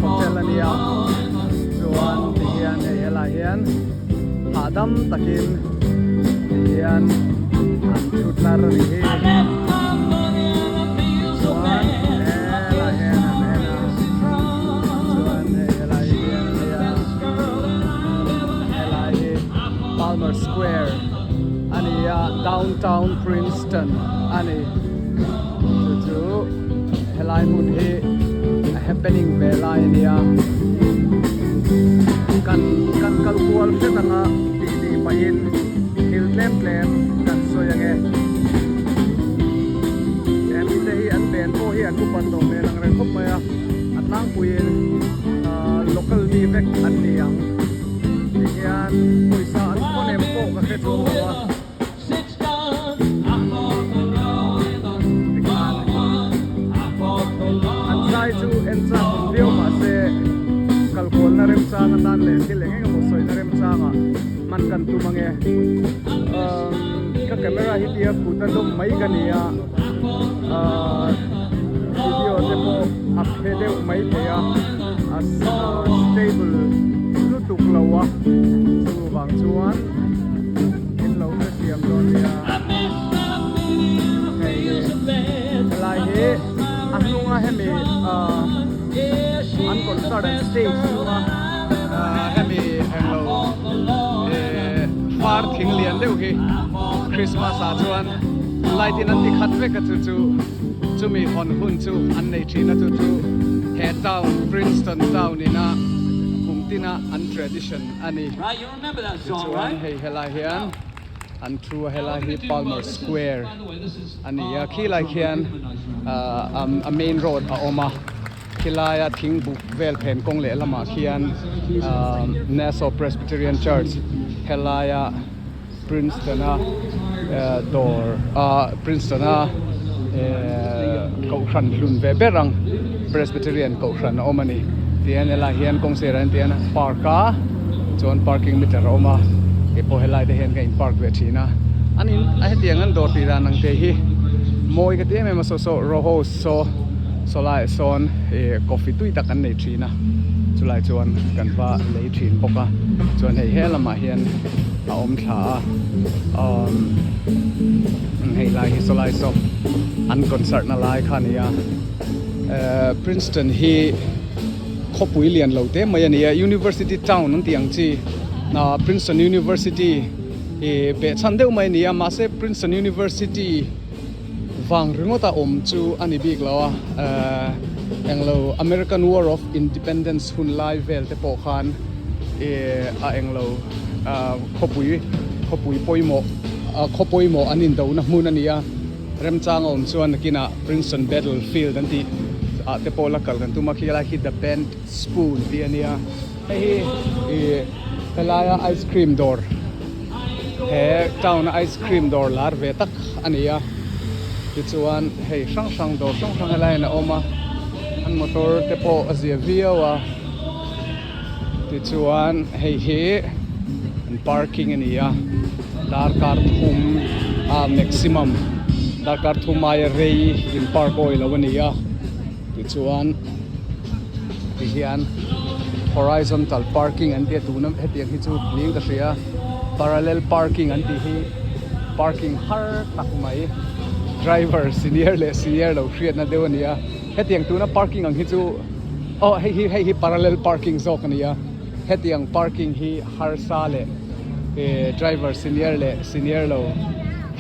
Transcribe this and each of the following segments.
hotel a nia chuan tihian hei helai hian hahdam takin tihian an thu tlar a ni hi chuan helai hian an en a chuan hei helai hian a nia helai hi Palmer Square a ni a downtown Princeton a ni chu chu helai hmun hi a happening ve lai a nia kan kan kal kual hret anga tih tih pahin thil tlem tlem kan sawi ange he mite hi an ven pawh hi an upat tawh hmel ang reng khawp mai a a tlangpuiin ah local mi vek an ni ang tihian pawisa an khawn em pawh ka hre chuang lo a. An zai chu en chak awm viau mahse kalkualna remchang atan leh thil eng eng emaw sawina remchangah hman kan tum ange. Ka camera hi tia kut a dawm mai ka ni a, video te pawh a phe deuh mai thei a, a stable lutuk lo a, chuvang chuan. In lo hrethiam dawn nia. Hei hi helai hi a hnunga hemi ahh an concert an stage chunga ahh hemi englo ehh far thing lian deuh hi Christmas ah chuan light in an ti khat vek a chu chu chumi hawn hun chu an nei thin a chu chu he town Princeton town ina kum tina an tradition a ni. Tichuan hei helai hian an thu a helai hi Palmer Square a ni a khilai khian ahh a main road a awm a khilaia thingbuk vel phen kawng lehlamah khian ahh Nassau Presbyterian Church helaia Princeton a dawr ah Princeton a ehh kohhran hlun ve ber ang Presbyterian kohhran a awm a ni tihian helai hian kawng sirah hian tihian park a chuan parking meter a awm a keipawh helai te hian ka in park ve thin a an in a hetiang an dawr tih dan ang te hi mawi ka ti em em a saw saw roho saw saw laiah sawn ih coffee tui tak an nei thin a chulai chuan kan va lei thin bawk a chuan hei he lamah hian. A awm thla a umm hei lai hi saw lai saw an concert na lai kha a ni a ehh Princeton hi khawpui lian lo te mai a ni a university town an tih ang chi ah Princeton University ih behchhan deuh mai a ni a mahse Princeton University vang ringawt a awm chu a ni bik lo a ehh englo American War of Independence hun lai vel te pawh khan ih a englo ah khawpui khawpui pawimawh ah khaw pawimawh an indohna hmun a ni a remchang a awm chuan nakinah Princeton Battlefield an tih ah te pawh la kal kan tum a khi lai khi The Bent Spoon tih a nia hei hi ih helaia ice cream dawr he town a ice cream dawr lar ve tak a ni a tichuan hei hrang hrang dawr hrang hrang helai in a awm a an motor te pawh a zia viau a tichuan hei hi an parking a ni a darkar thum a maximum darkar thum aia rei in park awih lo a ni a tichuan tihian horizontal parking an tia tuna hetiang hi chu niin ka hria parallel parking an tih hi parking har tak mai driver senior leh senior lo hriatna deuh a ni a hetiang tuna parking ang hi chu aw hei hi hei hi parallel parking zawk a ni a hetiang parking hi harsa leh eh driver senior leh senior lo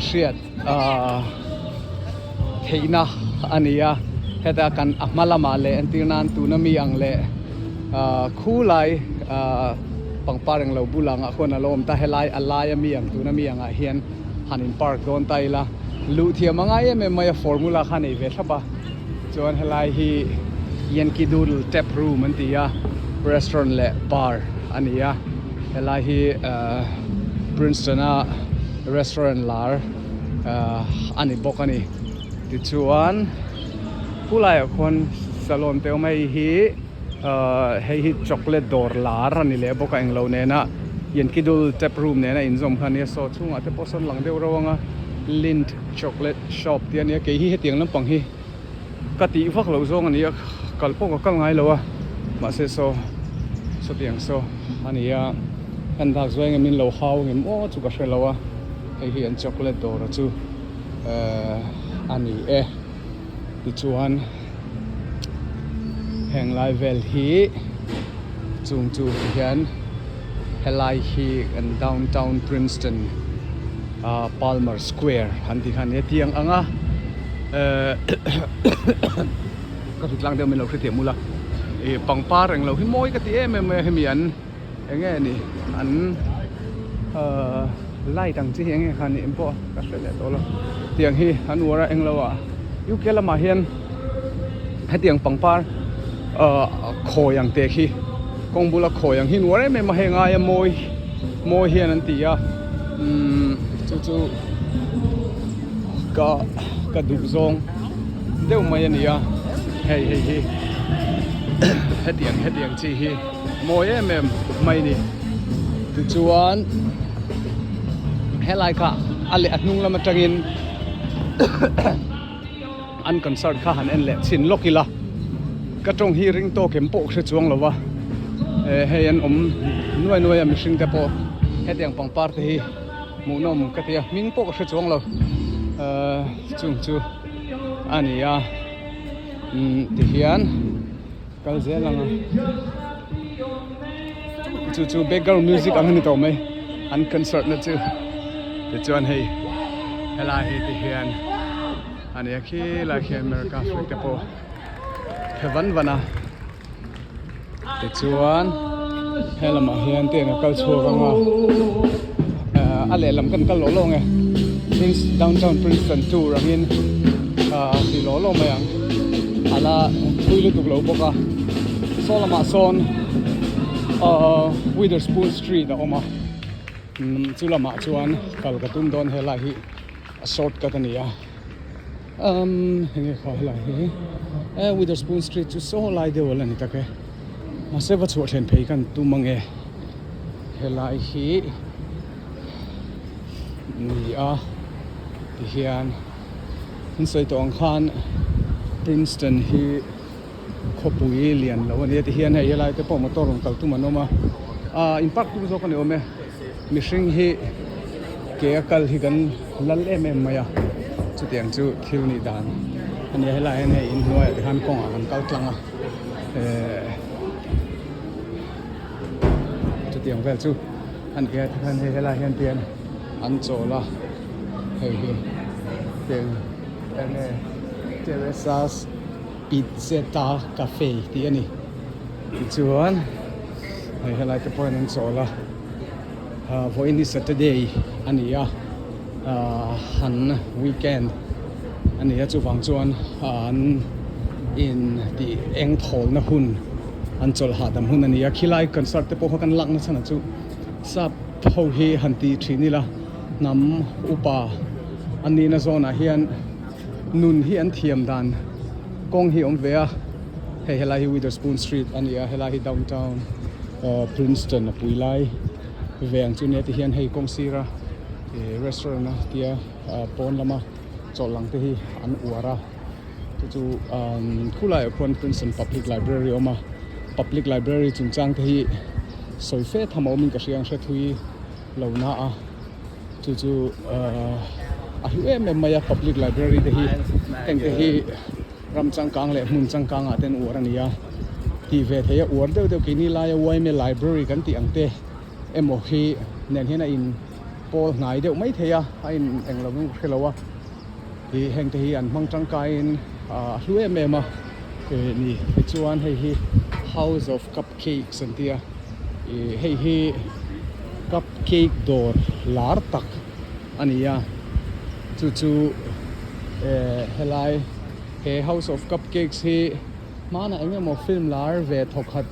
hriat ahh theihna a ni a heta kan a hma lamah leh entir nan tuna mi ang leh ahh khulai ahh pangpar englo bul angah khuan a lo awm ta helai a laia mi ang tuna mi angah hian han in park dawn ta ila luh thiam a ngai em em mai a formula kha a nei ve thlap a chuan helai hi Yankee Doodle tap room an ti a restaurant leh bar a ni a helai hi ahh Princeton a restaurant lar ahh a ni bawk a ni tichuan khulaiah khuan salon te awm a hei hi ahh hei hi chocolate dawr lar a ni leh bawk a englo nena Yankee Doodle tap room nena inzawm kha a nia saw chhungah te pawh sawn lang deuh reuh ang a Lindt chocolate shop tih a nia kei hi hetiang lampang hi ka tih vak loh zawng a ni a kal pawh ka kal ngai lo a. Mahse saw sawtiang saw a ni a, en dak zuai nge min lo hau ngem aw chu ka hre lo a, hei hi an chocolate dawr a chu ehh a ni e. Tichuan heng lai vel hi chung chu hian helai hi kan downtown Princeton ah Palmer Square an tih kha a nia tiang ang a ehh ka hritlang deuh min lo hrethiam ula ih pangpar englo hi mawi ka ti em em mai a hemi an eng nge ni an ahh light ang chi hi eng nge kha ni pawh ka hre leh tawh lo tiang hi an uar a englo ah UK lamah hian hetiang pangpar ahh khawi ang te khi kawng bula khawi ang hi an uar em em a heng aia mawi mawi hian an ti a umm chu chu ka ka duh zawng deuh mai a ni a hei hei hi hetiang hetiang chi hi mawi em em mai a ni tichuan helai kha a leh a hnung lam atangin an concert kha han en leh chhin lawk ila ka tawng hi ring tawk em pawh ka hre chuang lo va hei an awm nuai nuai a mihring te pawh hetiang pangpar te hi hmuhnawm ka ti a hming pawh ka hre chuang lo ahh chung chu a ni a umm tihian kal zel ang a chu chu background music ang a ni tawh mai an concert na chu tichuan hei helai hi tihian a ni a khilai khian America flag te pawh phe van van a tichuan he lamah hian te a kal chhuak ang a ahh a lehlam kan kal lawh lawh ang e prince downtown princeton tour angin ahh ti lawh lawh mai ang a la thui lutuk lo bawk a saw lamah sawn ahh witherspoon street a awm a umm chu lamah chuan kal ka tum dawn helai hi a shortcut a ni a. Umm enge kha helai hi eh Witherspoon street chu saw lai deuh a la ni tak e mahse va chhuah thlen phei khan tum ang e helai hi ni a tihian an sawi tawh ang khan Princeton hi khawpui lian lo a nia tihian hei helai te pawh motor rawn kal tum an awm a ah in park tum zawk a ni awm e mihring hi ke a kal hi kan lal em em mai a chutiang chu thil nih dan a nia helai hian hei inhnuaiah te khan kawngah kan kal tlang a ehh chutiang vel chu a ni a tikhan hei helai hian tian an chawl a hei hi tiang enge Teresa's Pizzetta Cafe tih a ni tichuan hei helai te pawh hian an chawl a. Vawiin hi Saturday a ni a, han weekend a ni a chuvang chuan an in tih eng thawlna hun an chawlh hahdam hun a ni a, khilai concert te pawh kha kan lakna chhan ah chu sap ho hi han ti thin ila hnam upa an nihna zawnah hian nun hi an thiam dan kawng hi a awm ve a. Hei helai hi Witherspoon Street a ni a, helai hi downtown Princeton a pui lai ve ang chu nia ti hian hei kawng sira ih restaurant a tia pawn lama chawlh lang te hi an uar a chu chu khulaiah khuan Princeton Public Library a awm a Public Library chungchang te hi sawi fe tham a awmin ka hria ang hre thui lo na a. Chu chu a hlu em em mai a public library te hi heng te hi ram changkang leh hmun changkang ah ten uar a ni a tih ve thei a uar deuh deuh keini laia yma library kan tih ang te emaw hi nen hian a in pawl hnai deuh mai thei a a in englo in ka hrelo a ih heng te hi an hmang tangkai in a hlu em em a ni tichuan hei hi house of cupcakes an ti a ih hei hi cup cake dawr lar tak a ni a chu chu eh helai he house of cupcakes hi hmanah eng emaw film lar ve thawkhat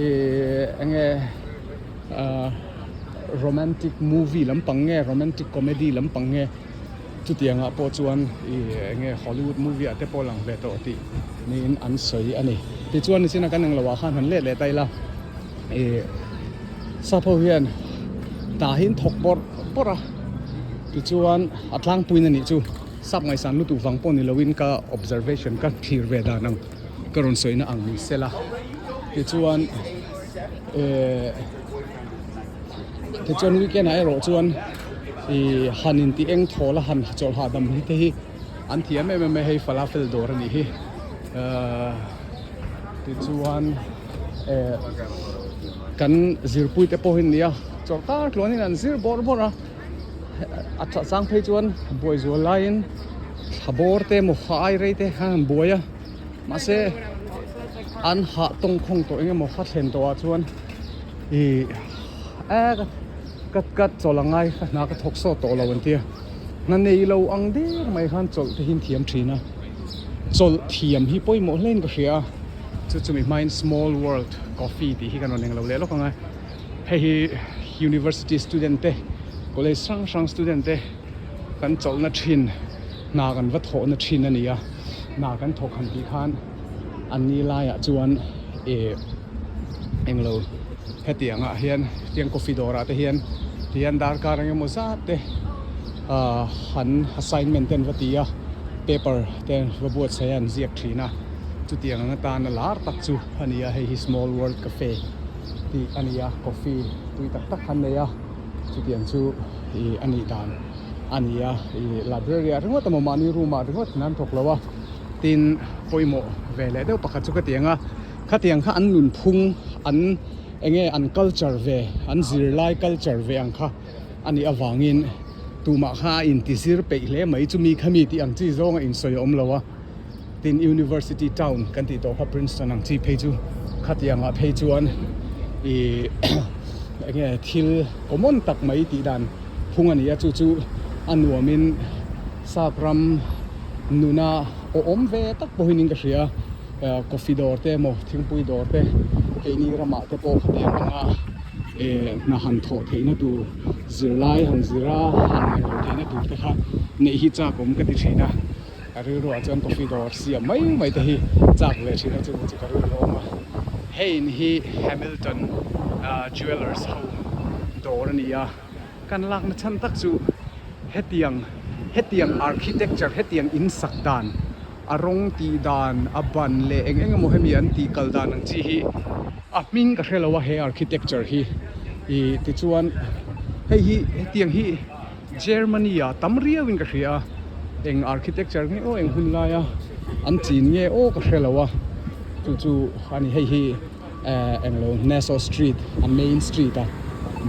ih eng nge ah romantic movie lampang nge romantic comedy lampang nge chutiangah pawh chuan ih eng nge hollywood movie ah te pawh lang ve tawh tih niin an sawi a ni tichuan nichina kan englo ah khan han let leh ta ila ih sap ho hian tah hi an thawk bawrh bawrh a tichuan a tlangpuiin a nih chu sap ngaihsan lutuk vang pawh ni loin ka observation ka thlir ve dan ang ka rawn sawina ang ni sela. Tichuan eh tichuan weekend ah erawh chuan ih han intih eng thawl a han chawlh hahdam hi te hi an thiam em em a hei falafel dawr a nih hi ahh tichuan eh kan zirpui te pawh hi an ni a chawlh kar tluanin an zir bawrh bawrh a a chang phei chuan buai zual laiin thla bawr te emaw ha ai rei te khan an buai a mahse an hah tawngkhawng tawh eng emaw kha thlen tawh ah chuan ih eh ka ka chawlh a ngai ka hna ka thawk sawt tawh lo an tia hna nei lo ang der mai khan chawlh te hi an thiam thin a chawlh thiam hi pawimawh hle in ka hria a chu chumi hmain small world coffee tih hi kan rawn englo leh lawk ang a. Hei hi university student te college hrang hrang student te kan chawlhna thin hna kan va thawhna thin a ni a hna kan thawk han tih khan an ni laiah chuan ih englo hetiang ah hian tiang coffee dawrah te hian tihian darkar eng emaw zat te ah an assignment te an va ti a paper te va buatsaih a an ziak thin a chutiang ang atana lar tak chu a ni a hei hi small world cafe. tih a ni a coffee tui tak tak han nei a chutiang chu ih a nih dan a ni a ih library ah ringawt emaw mahni room ah ringawt an thawk lo a tin pawimawh ve leh deuh pakhat chu ka ti ang a khatiang kha an nunphung an eng nge an culture ve an zirlai culture ve ang kha a nih avangin tumah kha a intizir peih hle mai chumi khami tih ang chi zawng a insawi a awm lo a. Tin University Town kan tih tawh kha Princeton ang chi phei chu khatiang ah phei chuan ih eng nge thil common tak mai tih dan phung a ni a chu chu a nuam in sap ram nuna awhawm ve tak pawhin in ka hria ah coffee dawr te emaw thingpui dawr te keini ramah te pawh khatiang anga eh hna han thawh theihna tur zirlai han zira han englo theihna tur te kha neih hi chak awm ka ti thin a. Ka rilruah chuan coffee dawr siam mai mai te hi chak ve thin a chu chu ka rilru a awm a. Hei in hi Hamilton Jewellers ho dawr a ni a, kan lakna chhan tak chu hetiang hetiang architecture hetiang in sak dan a rawng tih dan a ban leh eng eng emaw hemi an tih kal dan ang chi hi a hming ka hre lo a he architecture hi ih tichuan hei hi hetiang hi Germany ah tam riau in ka hria a, eng architecture nge aw eng hun laia an chin nge aw ka hre lo a, chu chu a ni hei hi eh englo Nassau street a main street a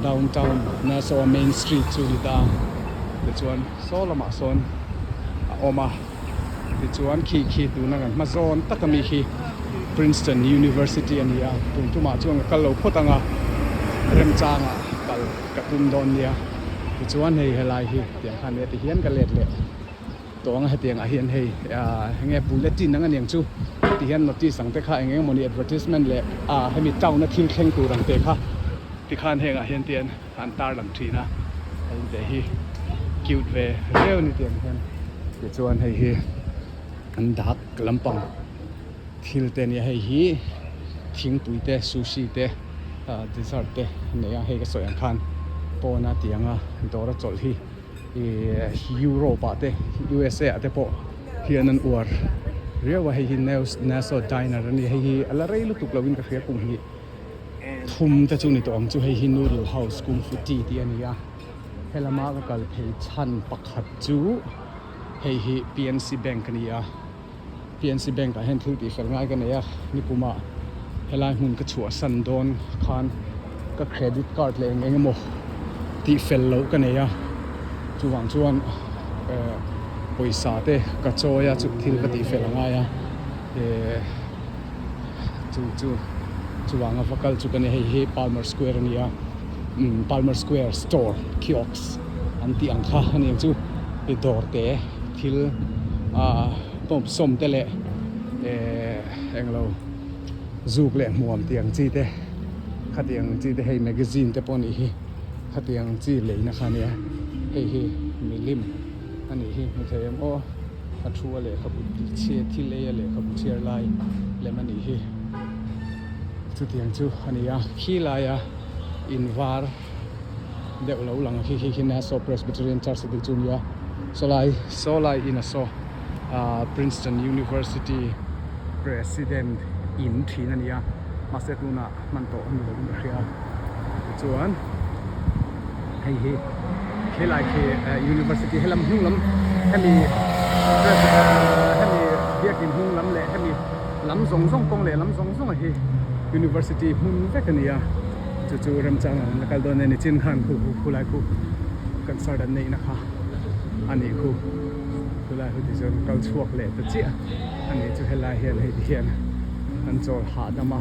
downtown Nassau a main street chu a ni ta a, tichuan saw lamah sawn a awm a, tichuan khi khi tuna kan hma zawn tak ami khi Princeton University a ni a, tun tumah chuan ka kal lo phawt ang a remchangah kal. Ka tum dawn nia tichuan hei helai hi tiang khan nia tihian ka let leh tawh ang a hetiang ah hian hei ah enge bulletin ang aniang chu tihian notice ang te kha eng eng emawni advertisement leh ah hemi town a thil thleng tur ang te kha tikhan heng ah hian tian an tar lang thin a hei te hi cute ve viau ani tiang hian tichuan hei hi an dak lampang. Thil te ania hei hi thingpui te sushi te ah dessert te a nei a hei ka sawi ang khan pawna tianga dawr a chawlh hi ihh Europe ah te USA ah te pawh hian an uar riau a hei hi Nassau diner a ni hei hi a la rei lutuk lo in ka hria kum hnih thum te chu ni tawh ang chu hei hi noodle house kung fu tea tih a ni a helama ka kal phei chhan pakhat chu hei hi P_N_C bank a ni a. PNC Bank ah hian thil tih fel ngai ka nei a, nikumah helai hmun ka chhuahsan dawn khan ka credit card leh eng eng emaw tih fel loh ka nei a, chuvang chuan eh pawisa te ka chawi a chu thil ka tih fel a ngai a, eh chu chu chuvanga va kal chu ka ni hei hi Palmer Square a ni a, umm Palmer Square store kiosk an tih ang kha a ni ang chu i dawr te. Thil ah pawm sawm te leh eh englo zuk leh hmuam tih ang chi te khatiang chi te hei magazine te pawh a nih hi khatiang chi leina kha a nia hei hi milim a nih hi hmu thei em aw a thu a lehkhabu chhiar thil ei a lehkhabu chhiar lai lem a nih hi chutiang chu a ni a khilaia in var. Deuh lo lang khi khi khi Nassau Presbyterian Church a tih chu a nia sawlai sawlai in a saw ah Princeton University President in thin a ni a. Mahse tunah hman tawh a ni loin ka hria. Tichuan hei hi khilai khi university helam hnung lam hemi hemi biakin hnung lam leh hemi lam zawng zawng kawng leh lam zawng zawng a hi university hmun vek a ni a. Chu chu remchang ang la kal dawn a ni chin khan khu khu khulai khu concert an neihna kha a nih khu khulai hu tichuan kal chhuak leh ta chiah a nih chu helai hian hei ti hian an chawl hahdam a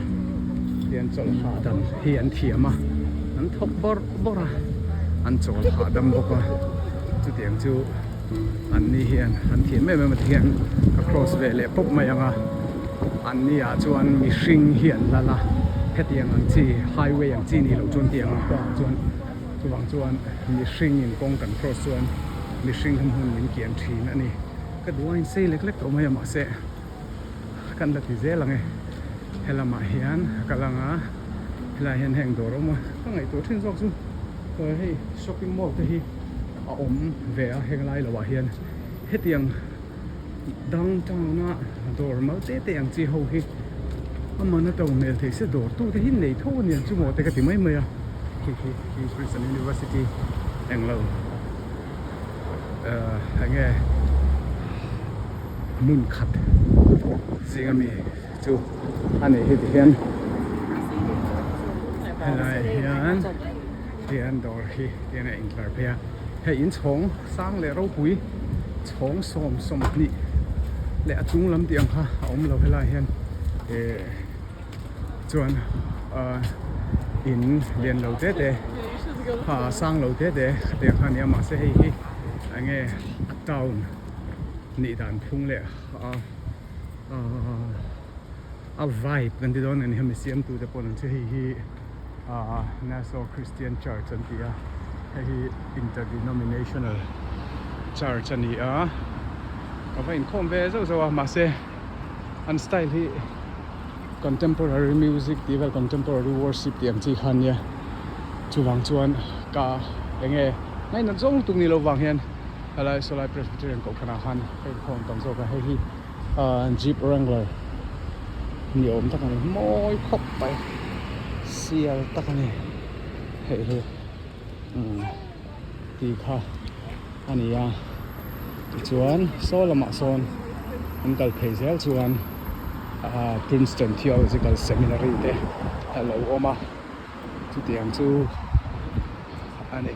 tian chawlh hahdam hi an thiam a an thawk bawrh bawrh a an chawl hahdam bawk a chutiang chu an ni hian an thiam em em a tihian ka cross ve leh pawp mai ang a an ni ah chuan mihring hi an lal a hetiang ang chi highway ang chi nih loh chuan tiang ang kawngah chuan chuvang chuan mihring in kawng kan cross chuan mihring hi hmun min kian thin a ni ka duh a insei lek lek tawh mai a mahse kan la ti zel ang e helamah hian a kal ang a helaiah hian heng dawr a awm a ka ngaihtuah thin zawk chu hei shopping mall te hi a awm ve a heng lai loah hian hetiang downtown a dawr mal te te ang chi ho hi a man a to hmel thei se dawr tu te hi nei tho a niang chu maw te ka ti mai mai a khi khi khi Princeton University englo ehh enge hmun khat zing ami chu a nih hi tihian helai hian tihian dawr hi tihian a intlar phei a hei inchhawng sang leh ropui chhawng sawm sawmhnih leh a chung lam tih ang kha a awm lo helai hian eh chuan ah in lian lo te te ah sang lo te te khatiang kha a ni a mahse hei hi eng nge a town nih dan phung leh a a vibe kan ti dawn a ni hemi siamtu te pawh an che hei hi ah Nassau Christian Church an ti a hei hi interdenominational church a ni a ka va inkhawm ve zauh zauh a mahse an style hi contemporary music tih vel contemporary worship tih ang chi kha a nia chuvang chuan ka eng nge ngainat zawng lutuk ni lo vang hian helai sawlai Presbyterian kohhran ah khan ka inkhawm tam zawk a hei hi ahh Jeep Wrangler ni awm tak a ni mawi khawp mai sial tak a ni hei hi umm tih kha a ni a tichuan saw lamah sawn an kal phei zel chuan ahh Princeton Theological Seminary te a lo awm a chutiang chu a ni.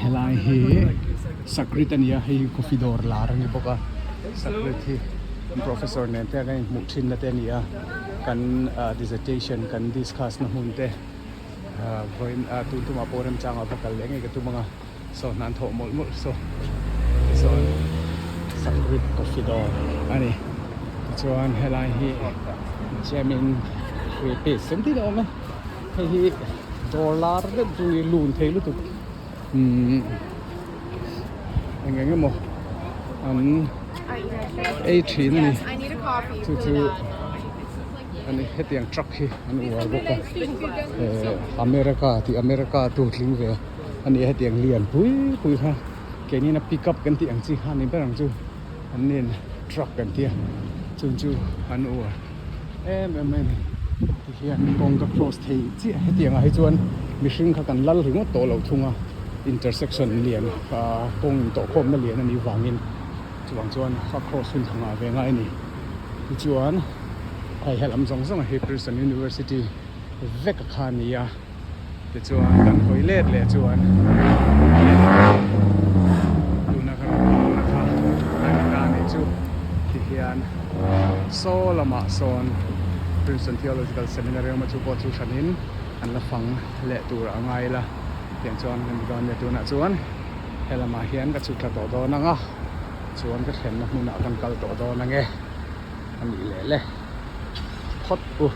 Helai hi Sakrit a ni a hei hi coffee dawr lar a ni bawk a Sakrit hi professor nen te kan inhmuh thin na te a ni a kan dissertation kan discuss na hmun te vawiin tun tumah pawh remchang ah va kal leh ngei ka tum ang a saw hna an thawh mawlh mawlh saw tichuan Sakrit coffee dawr a ni tichuan helai hi Jamin Creative an tih a awm e. Hei hi dawr lar deuh chu ni lun thei lutuk umm eng eng emaw an ei thin a ni chu chu a ni hetiang truck hi an uar bawk a eh America tih America tu tling ve a ni hetiang lian pui pui kha keinin a pick up kan tih ang chi kha a ni ber ang chu an nen truck kan tia chung chu an uar. Em em mai a ni tihian kawng ka cross thei chiah hetiang ah hi chuan mihring kha kan lal ringawt tawh lo thung a intersection lian ah kawng intawh khawm na lian a nih vangin chuvang chuan a cross hun kha ngah ve ngai a ni tichuan hei helam zawng zawng hi Princeton University vek a kha a ni a tichuan kan hawi let leh chuan tuna ka rawn kalna kha a ni ta anih chu tihian saw lamah sawn Princeton Theological Seminary awm a chu pawh chu hranin an la fang leh tur a ngai la tiang chuan kan ti dawn nia tunah chuan helamah hian ka chhuk thla tawh dawn ang a chuan ka thlenna hmunah kan kal tawh dawn ang e a nih leh le phawt u.